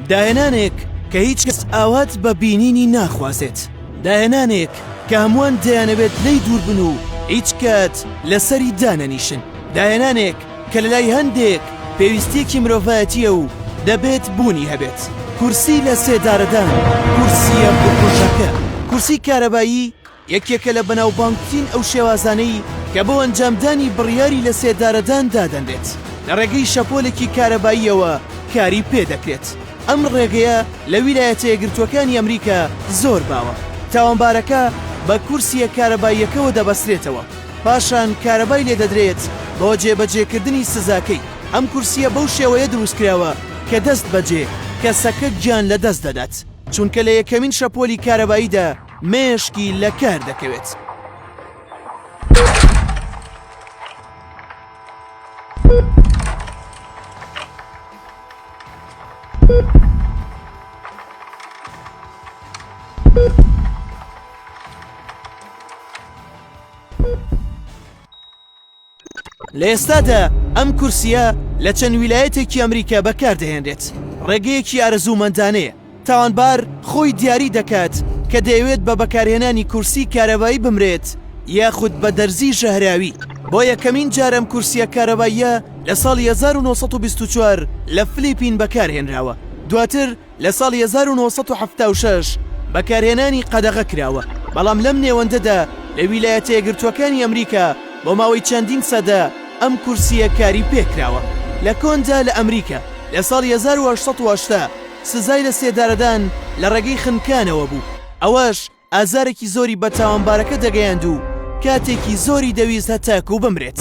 داهێنانێک کە هیچ کەس ئاوات بە بینینی ناخوازێت، داهێنانێک کە هەمووان دەیانەوێت لێی دوور بن و هیچ کات لەسەری دانەنیشن، داهێنانێک کە لەلای هەندێک پێویستییەکی مرۆڤایەتییە و دەبێت بوونی هەبێت. کورسی لە سێدارەدان، کورسییە بکوژەکە. کورسی کارەبایی یەکێکە لە بەناوبانگترین ئەو شێوازانەی کە بۆ ئەنجامدانی بڕیاری لەسێدارەدان دادەنرێت، لە ڕێگەی شەپۆلێکی کارەباییەوە کاری پێدەکرێت. ئەم ڕێگەیە لە ویلایەتە یەکگرتووەکانی ئەمریکا زۆر باوە. تاوانبارەکە بە کورسییە کارەباییەکەوە دەبەسترێتەوە، پاشان کارەبای لێدەدرێت بۆ جێبەجێکردنی سزاکەی. ئەم کورسییە بەو شێوەیە دروستکراوە کە دەستبەجێ کەسەکە گیان لەدەست دەدات، چونکە لە یەکەمین شەپۆلی کارەباییدا مێشکی لە کار دەکەوێت. لە ئێستادا ئەم کورسییە لە چەند ویلایەتێکی ئەمریکا بەکاردەهێنرێت، ڕێگەیەکی ئارەزوومەندانەیە، تاوانبار خۆی دیاری دەکات کە دەیەوێت بە بەکارهێنانی کورسی کارەبایی بمرێت یاخود بە دەرزی ژەهراوی. بۆ یەکەمین جار ئەم کورسییە کارەباییە لە ساڵی 1924 لە فلیپین بەکارهێنراوە، دواتر لە ساڵی 1976 بەکارهێنانی قەدەغە کراوە، بەڵام لەم نێوەندەدا لە ویلایەتە یەکگرتووەکانی ئەمریکا بۆ ماوەی چەندین سەدە ئەم کورسییە کاری پێکراوە. لە کۆندا لە ئەمریکا لە ساڵی 1880 سزای لە سێدارەدان لە ڕێگەی خنکانەوە بوو، ئەوەش ئازارێکی زۆری بە تاوانبارەکە دەگەیاند و کاتێکی زۆری دەویست هەتاکوو بمرێت.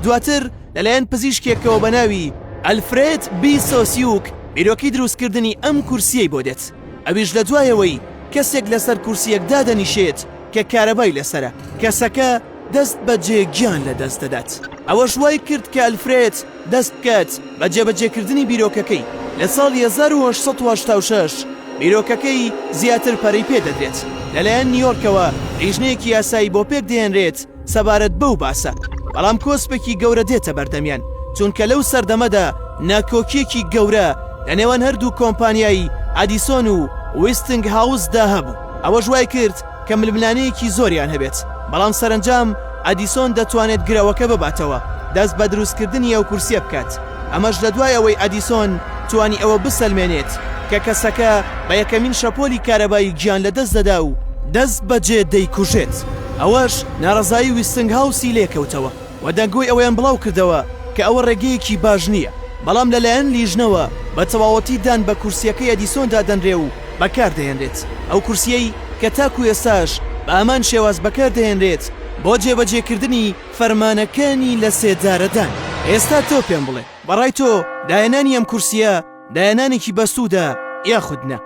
دواتر لەلایەن پزیشکێکەوە بە ناوی، ئەلفرێد بی سۆسیوک، بیرۆکەی دروستکردنی ئەم کورسییەی بۆ دێت. ئەویش لە دوایەوەی کەسێک لەسەر کورسییەک دادەنیشێت کە کارەبای لەسەرە، کەسەکە دەست بەجێ گیان لەدەست دەدات. ئەوەش وای کرد کە ئەلفرێد دەست بکات بە جێبەجێکردنی بیرۆکەکەی، لە ساڵی 1886 بیرۆکەکەی زیاتر پەرەی پێدەدرێت، لەلایەن نیۆرکەوە لیژنەیەکی یاسایی بۆ پێکدەهێنرێت سەبارەت بەو باسە، بەڵام کۆسپێکی گەورە دێتە بەردەمیان، چونکە لەو سەردەمەدا ناکۆکییەکی گەورە لە نێوان هەردوو کۆمپانیای ئەدیسۆن و ویستنگ هاوسدا هەبوو، ئەوەش وایکرد کە ململانێیەکی زۆریان هەبێت، بەڵام سەرەنجام ئەدیسۆن دەتوانێت گرەوەکە بباتەوە، دەست بە دروستکردنی ئەو کورسییە بکات، ئەمەش لە دوای ئەوەی ئەدیسۆن توانی ئەوە بسەلمێنێت کە کەسەکە بە یەکەمین شەپۆلی کارەبایی گیان لەدەست دەدا و دەست بەجێ دەیکوژێت، ئەوەش ناڕەزایی ویستنگهاوسی لێکەوتەوە. و دەنگۆی ئەوەیان بڵاوکردەوە کە ئەوە ڕێگەیەکی باش نییە، بەڵام لەلایەن لیژنەوە بە تەواوەتی دان بە کورسییەکەی ئەدیسۆندا دەنرێ و بەکاردەهێنرێت، ئەو کورسییەی کە تاکو ئێستاش بە هەمان شێواز بەکاردەهێنرێت بۆ جێبەجێکردنی فەرمانەکانی لەسێدارەدان. ئێستا تۆ پێم بڵێ بەڕای تۆ داهێنانی ئەم کورسییە داهێنانێکی بەسوودە یاخود نا؟